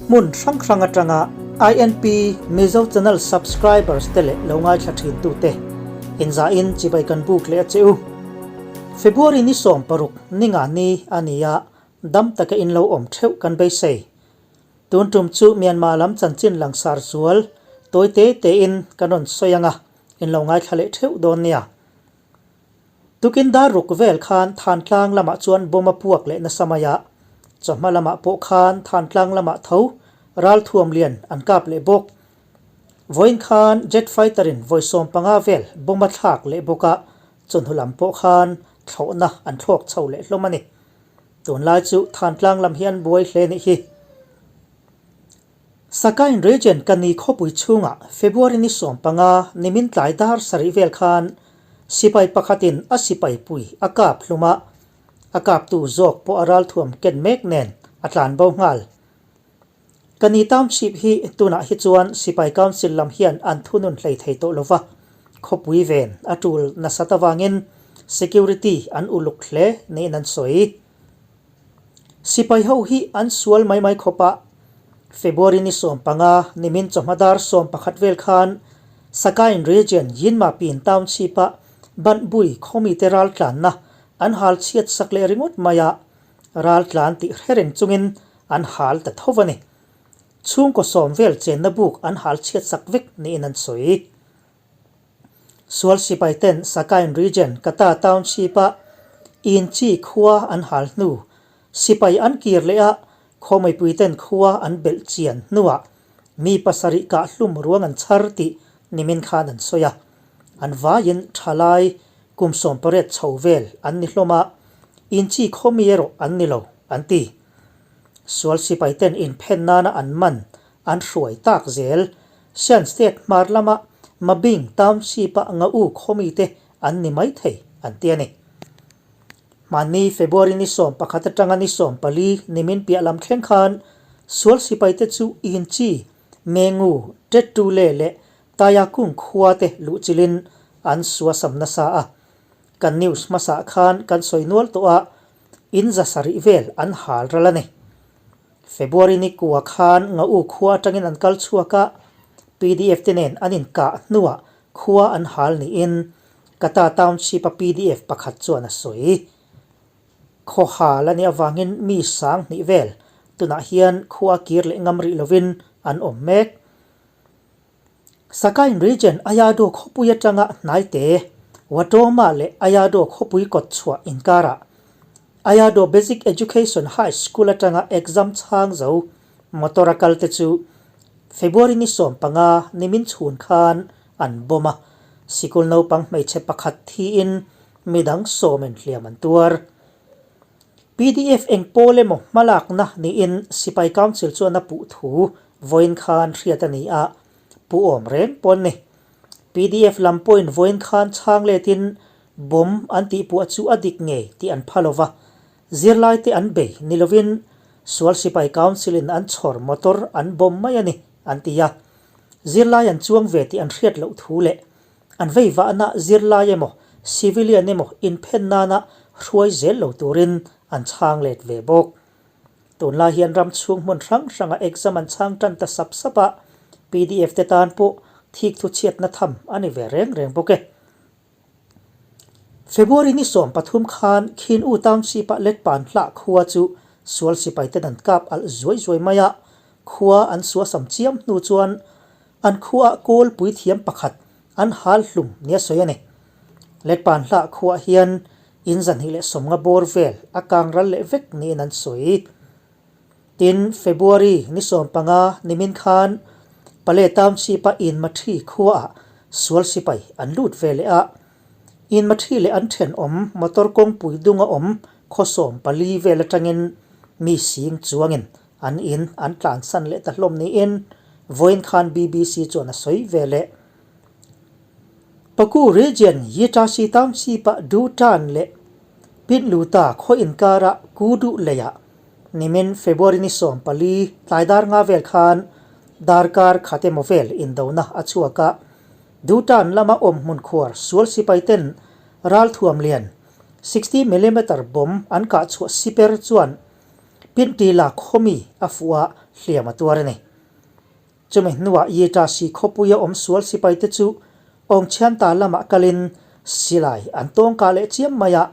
Hmun hrang hrang atanga INP Mizo Channel subscribers te leh lo ngaithla thin tute inzahin chibai kan buk leh a che u. February ni 16 ninga ni a ni a, dam taka in lo awm theuh kan beisei. Tun tum chu Myanmar lam chanchin langsar zual tawi te tein kan rawn sawi ang a, in lo ngaithla leh theuh dawn nia. Tukin dar ruk vel khan Thantlang lamah chuan bomb a puak leh nasa mai a, chawhma lamah pawh khan Thantlang lamah tho ralthuam lian an kap leh bawk. Vawiin khan jet fighter in vawi 15 vel bomb a thlak leh bawk a, chawhnu lam pawh khan thlawhna an thlawk chho leh hlawm a ni. Tunlai chu Thantlang lam hi an buai hle nih hi. Sakain Region ka ni khawpui chhungah February ni 15 nimin tlai dar sarih vel khan sipai pakhatin a sipai pui a kap hlum a, a kaptu zawk pawh a ralthuam ken mek nen a tlan bo nghal. Ka ni township hi tunah hi chuan sipai council lam hian an thunun hlei thei tawh lova, khawpui ven a tul nasat avangin security an uluk hle niin an sawi. Sipai ho hi an sual mai mai khawp a, February ni 15 nimin chawhma dar 11 vel khan Sakain Region Yinmapin Township-a Banhbui khawmite raltlanna an hal chhiat sak leh ringawt mai a, raltlan tih hre reng chungin an hal ta tho a ni. Chhungkaw sawm vel chenna buk an hal chhiat sak vek niin an sawi. Sual sipai ten Sakain Region Kata Township-a Inchi khua an hal hnu, sipai an kir leh a, khawmaipui ten khua an belh chian hnuah mi pasarih kah hlum ruang an chhar tih nimin khan an sawi a. An vaiin thalai kum 18 chho vel an ni hlawm a, Inchi khawmi erawh an ni lo, an ti. Sual sipai ten inphen nana an man an hruai tak zel. Shan State hmar lama Mabing Township-a Ngau khawmite an ni mai thei, an ti a ni. Hmanni February ni 11 atanga ni 14 nimin piah lam thleng khan sual sipaite chu Inchi, Mengu, Tettule leh Tayakung khua te luhchilhin an suasam nasa a. Kan news hmasa khan kan sawi nual tawh a, in 700 vel an hal ral a ni. February ni kua khan Ngau khua atangin an kal chhuak a, PDF te nen an inkah hnuah khua an hal niin Kata Township-a PDF pakhat chuan a sawi. Khaw hal a nih avangin mi 2000 vel tunah hian khua kir leh ngam rih lovin an awm mek. Sakain Region Ayado khawpui atanga hnaite Watoma leh Ayado khawpui kawt chhuah inkarah Ayado Basic Education High School atanga exam chhang zo motor a kal te chu February ni 15 nimin chhun khan an bomb a, sikul naupang hmeichhe pakhat thiin midang sawmin hliam an tuar. PDF eng pawl emaw hmalakna niin Sipai Council chuan a puh thu vawiin khan hriat a ni a, pu awm reng pawh an ni. PDF lam pawhin vawiin khan chhang letin bomb an tihpuah chu a dik ngei tih an pha lova, zirlaite an bei ni lovin Sual Sipai Council-in an chhawr motor an bomb mai a ni, an ti a. Zirlai an chuang ve tih an hriat loh thu leh an vei vahna zirlai emaw civilian emaw inphen nana hruai zel lo turin an chhang let ve bawk. Tunlai hian ram chhung hmun hrang hranga exam an chhang tan ta sap sap a, PDF te tan pawh thik thu chhiatna tham a ni ve reng reng bawk e. February ni 13 khan Khin U Township-a Letpan hlah khua chu sual sipai ten an kap alh zuai zuai mai a, khua an suasam chiam hnu chuan an khuaah kawl puithiam pakhat an hal hlum nia sawi a ni. Letpan hlah khuaah hian in 250 bawr vel a kang ral leh vek niin an sawi. Tin, February ni 15 nimin khan Pale Township-a Inmathi khuaah sual sipai an lut ve leh a. Inmathi leh an thenawm motor kawngpui dunga awm khaw 14 vel atangin mi sing chuangin an in an tlansan leh ta hlawm niin vawiin khan BBC chuan a sawi ve leh. Paku Region Yitasi Township-a Dutan leh Pinluta khaw inkara Kudu leiah nimin February ni 14 tlai dar nga vel khan darkar khat emaw vel indona a chhuak a, Dutan lama awm hmun khuar sual sipai ten ralthuam lian 60 millimeter bomb an kah chhuah siper chuan Pintila khawmi a fuh a, hliam a tuar a ni. Chumi hnuah Yitasi khawpuia awm sual sipaite chu Awngchhianta lamah kalin silai an tawngkah leh chiam mai a.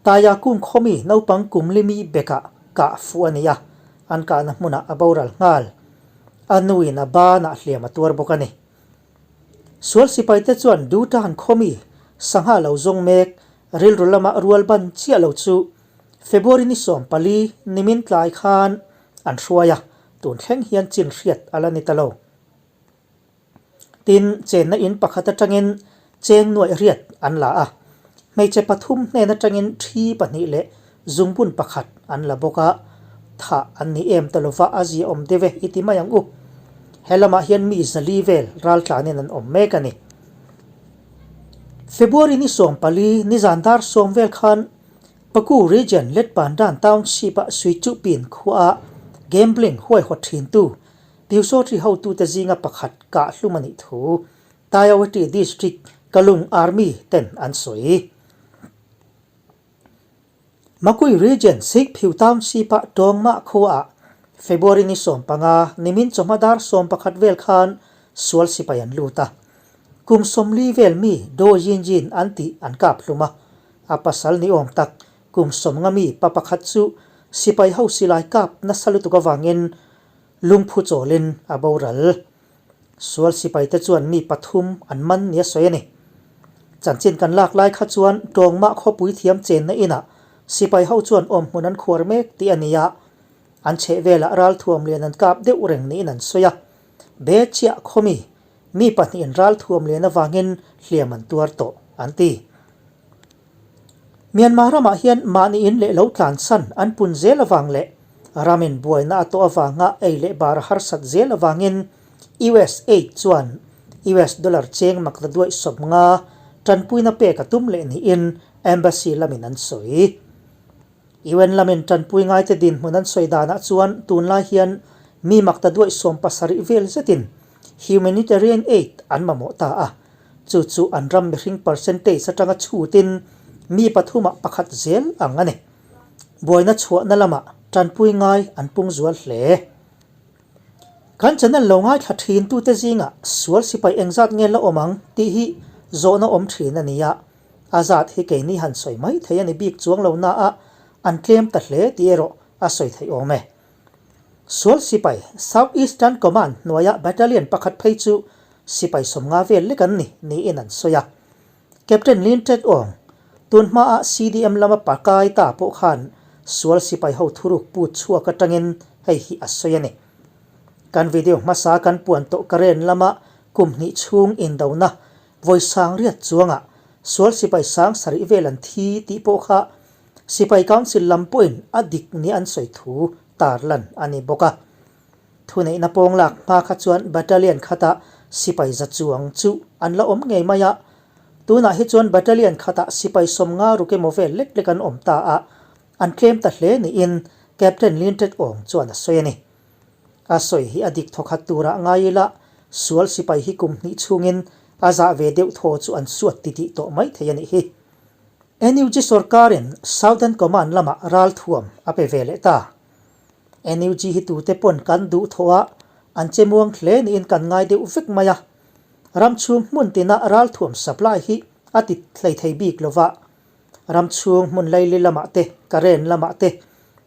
Taia kung khawmi naupang kum limi bekah kah fuh a ni a, an kahna hmunah a boral nghal. A nuin a banah hliam a tuar bawk a ni. Sual sipaite chuan Dutan khawmi sangha lo zawng mek rilru lama rual ban chiah lo chu February ni 14 nimin tlai khan an hruai a, tun thleng hian chin hriat a la ni ta lo. Tin, chenna in pakhat atangin cheng nuaih riat an la a, hmeichhe pathum hnen atangin thi pahnih leh zungbun pakhat an la bawk a, thah an ni em ta lova a ziaawm deuh e i ti mai ang u. He lamah hian mi zali vel raltlanin an awm mek a ni. February ni 14 nizan dar sawm vel khan Paku Region Letpandan Township-a Suichupin khuaa gambling huaihawt thintu Pyusawtri hotute zinga pakhat kah hlum a nih thu Tayawati District Kalung Army ten an sawi. Makui Region Sikphiu Township-a Tawngmah khuaah February ni 15 nimin chawhma dar 11 vel khan sual sipai an lut a. Kum 40 vel mi Do Yin Yin an tih an kap hlum a, A pasal ni awm tak, kum 50 mi pa pakhat chu sipai ho silai kap nasa lutuk avangin lungphu chawlin a boral. Sual sipaite chuan mi pathum an man nia sawi a ni. Chanchin kan lak lai kha chuan Tawngmah khawpui thiam chenna inah sipai ho chuan awmhmun an khuar mek tih a ni a, an chhehvelah ralthuam lian an kap deuh reng niin an sawi a. Be chiah khawmi mi pahnihin ralthuam lian avangin hliam an tuar tawh, an ti. Myanmar ramah hian mahni in leh lo tlansan an pun zel avang leh ramin buaina a tawh avanga ei leh bar a harsat zel avangin USAID chuan US dollar cheng makta duaih 50 tanpuina pek a tum leh niin Embassy lamin an sawi. UN lamin tanpui ngaite dinhmun an sawi danah chuan tunlai hian mi makta duaih 70 vel zetin humanitarian aid an mamawh ta a, chu chu an ram mihring percentage atanga chhutin mi pathumah pakhat zel ang a ni. Buaina chhuahna lamah tanpui ngai an pung zual hle. Kan channel lo ngaithla thin tute zingah sual sipai engzat nge la awm ang tih hi zawhna awm thin a ni a, A zat hi keini han sawi mai thei a ni bik chuang lo na a, an tlem ta hle tih erawh a sawi theih awm e. Sual sipai, South Eastern Command hnuaia battalion pakhat phei chu sipai 50 vel lek an ni niin an sawi a. Captain Lin Tet Aung, tun hmaa CDM lama pakai ta pawh khan sual sipai ho thuruk put chhuak atangin hei hi a sawi a ni. Kan video hmasa kan puan tawh Karen lama kum hnih chhung indona Vawi sang riat chuangah sual sipai sang sarih vel an thi tih pawh kha Sipai Council lam pawhin a dik nia an sawi thu tarlan a ni bawk a. Thuneihna pawng lak hma kha chuan Battalion khatah sipai za chuang chu an la awm ngei mai a. Tunah hi chuan Battalion khatah sipai 50 ruk emaw vel lek lek an awm ta a, an tlem ta hle niin Captain Lintet Aung chuan a sawi a ni. A sawi hi a dik thawkhat turah ngai ila, sual sipai hi kum hnih chhungin a zah ve deuh thaw chu an suat titih tawh mai thei a nih hi. NUG sorkarin Southern Command lamah ralthuam a pe ve leh ta. NUG hi tute pawn kan duh thaw a, an che muang hle niin kan ngai deuh vek mai a. Ram chhung hmun tina ralthuam supply hi a ti hlei thei bik lova, Ram chhung hmun laili lamah te, Karen lamah te,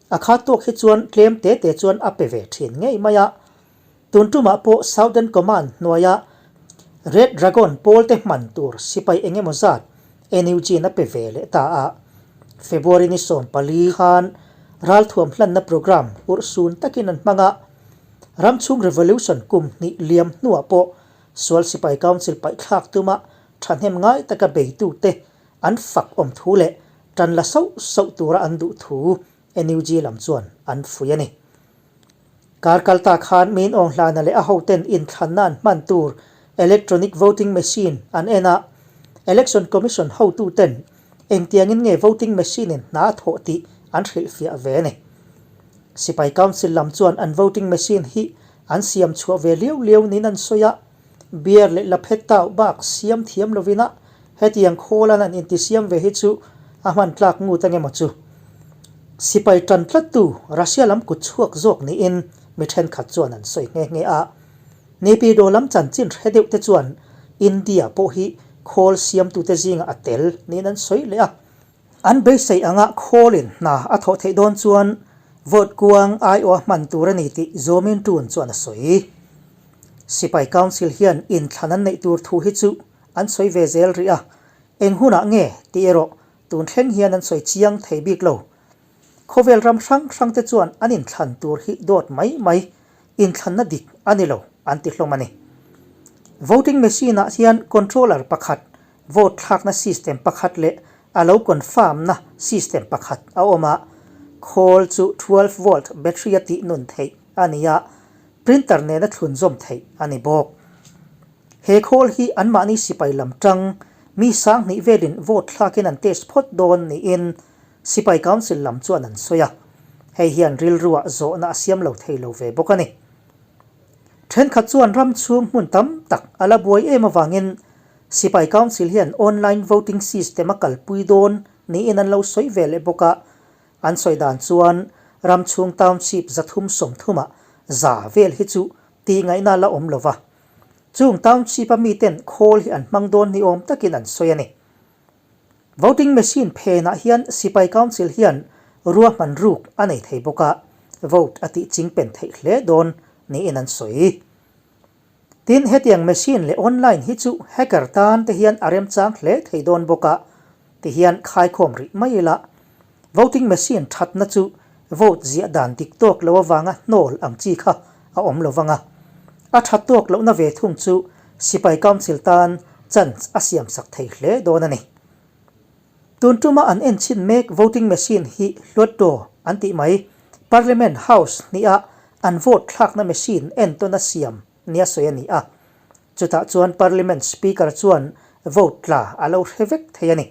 a kha tawk hi chuan tlem te te chuan a pe ve thin ngei mai a. Tun tumah pawh Southern Command hnuaia Red Dragon pawl te hman tur sipai eng emaw zat NUG-in a pe ve leh ta a. February ni 14 khan ralthuam hlanna programme urhsun takin an hmang a. Ram chhung revolution kum hnih liam hnuah pawh sual sipai council paihthlak tuma thahnem ngai taka beitute An fak awm thu leh tan la sauh sauh tura an duh thu NUG lam chuan an fuih a ni. Kar kal ta khan Min Aung Hlana leh a hoten inthlanna an hman tur electronic voting machine an en a, Election Commission hotuten engtiangin nge voting machine in hna a thawh tih an hrilhfiah ve a ni. Sipai Council lam chuan an voting machine hi an siam chhuah ve liau liau niin an sawi a, Beer leh laphet tau bak siam thiam lovin a, hetiang khawlan an intisiam ve hi chu a hman tlak ngut ange maw chu. Sipai tan tlattu Russia lam kut chhuak zawk niin mi thenkhat chuan an sawi nghe nghe a. Naypyidaw lam chanchin hre deuh te chuan India pawh hi khawl siamtute zingah a tel niin an sawi leh a. An beisei anga khawlin hna a thawh theih dawn chuan vote kuang aiawha hman tur a ni tih Zaw Min Tun chuan a sawi. Sipai Council hian inthlan an neih tur thu hi chu an sawi ve zel rih a, eng hunah nge tih erawh tun thleng hian an sawi chiang thei bik lo. Khawvel ram hrang hrang te chuan an inthlan tur hi dawt mai mai inthlanna dik a ni lo an ti hlawm a ni. Voting machine ah hian controller pakhat Vote thlakna system pakhat leh a lo confirm na system pakhat a awm a, khawl chu 12 volt battery a tih nun theih a ni a, printer nena thlunzawm theih a ni bawk. He khawl hi anmahni sipai lam tang mi sanghnih velin vote thlakin an test phawt dawn niin Sipai Council lam chuan an sawi a, hei hian rilruah zawhna a siam lo thei lo ve bawk a ni. Thenkhat chuan ram chhung hmun tam tak a la buai em avangin Sipai Council hian online voting system a kalpui dawn niin an lo sawi ve leh bawk a, an sawi dan chuan ram chhung township 330 ah za vel hi chu tih ngaihna la awm lo va. Chung township a miten khawl hi an hmang dawn ni awm takin an sawi a ni. Voting machine phenah hian Sipai Council hian ruahman ruk a nei thei bawk a, vote a tih chingpen theih hle dawn niin an sawi. Tin, hetiang machine leh online hi chu hacker tan te hian a remchang hle thei dawn bawk a, tihian khaikhawm rih mai ila. Voting machine thatna chu vote ziah dan dik tawk lo avanga hnawl ang chi kha a awm lo vang a. A that tawk lohna ve thung chu Sipai Council tan chance a siamsak thei hle dawn a ni. Tun tuma an en chhin mek voting machine hi Hluatdaw an tih mai. Parliament House hniha an vote thlakna machine entawna siam nia sawi a ni a. Chutah chuan Parliament Speaker chuan vote tla a lo hre vek thei a ni.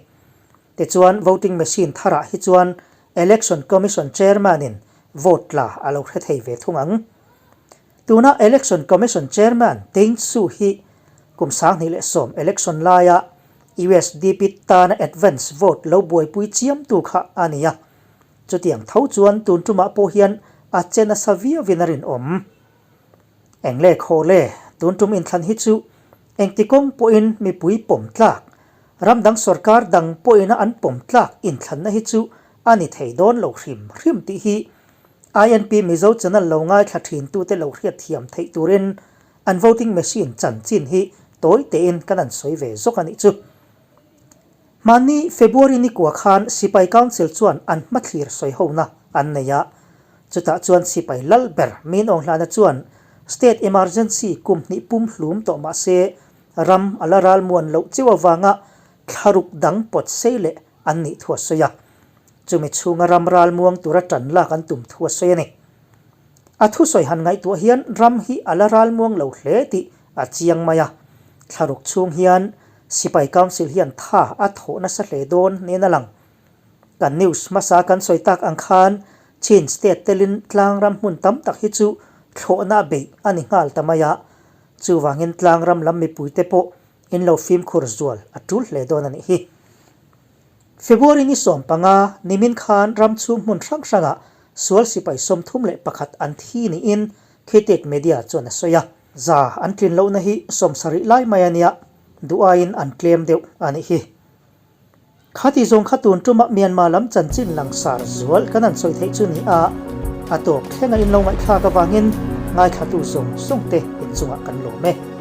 Tichuan voting machine tharah hi chuan Election Commission Chairman-in vote tla a lo hre thei ve thung ang. Tuna Election Commission Chairman Thein Su hi kum 2010 election laia usdp tana advance vote lo buaipui chiamtu kha a ni a. Chutiang tho chuan tun tumah pawh hian a che nasa viauin a rinawm. Eng le khaw le, tun tum inthlan hi chu engti kawng pawhin mipui pawm tlak, ram dang sorkar dang pawhina an pawm tlak inthlanna hi chu a ni thei dawn lo hrim hrim tih hi INP Mizo channel lo ngaithla thin tute lo hriat thiam theih turin an voting machine chanchin hi tawi tein kan an sawi ve zawk a nih chu. Hmanni February nikua khan Sipai Council chuan an hmathlir sawi hona an nei a, chutah chuan Sipai lal ber Min Aung Hlana chuan State Emergency kum hnih pum hlum tawh mah se ram a la ral muan loh cheu avanga thlaruk dang pawt sei leh an nih thu a sawi a. Chumi chhunga ram ral muang tura tan lak an tum thu a sawi a ni. A thusawi han ngaihtuah hian ram hi a la ral muang lo hle tih a chiang mai a. Thlaruk chhung hian Sipai Council hian tha a thawh nasa hle dawn niin a lang. Kan news hmasa kan sawi tak ang khan Chin State telin tlang ram hmun tam tak hi chu thlawhna a beih a ni nghal ta mai a. Chuvangin tlang ram lam mipuite pawh in lo fimkhur zual a tul hle dawn a nih hi. February ni 15, nimin khan ram chhung hmun hrang hrangah sual sipai 31 an thi niin Khitit Media chuan a sawi a. Za an tlin lohna hi 70 lai mai a nia, duh aiin an tlem deuh a nih hi. Khati zawng kha tun tuma Myanmar lam chanchin langsar zual kan han sawi theih chu ni a, a tawp thlenga in lo ngaihthlak avangin ngaithlatu zawng zawng te inchungah kan lawm e.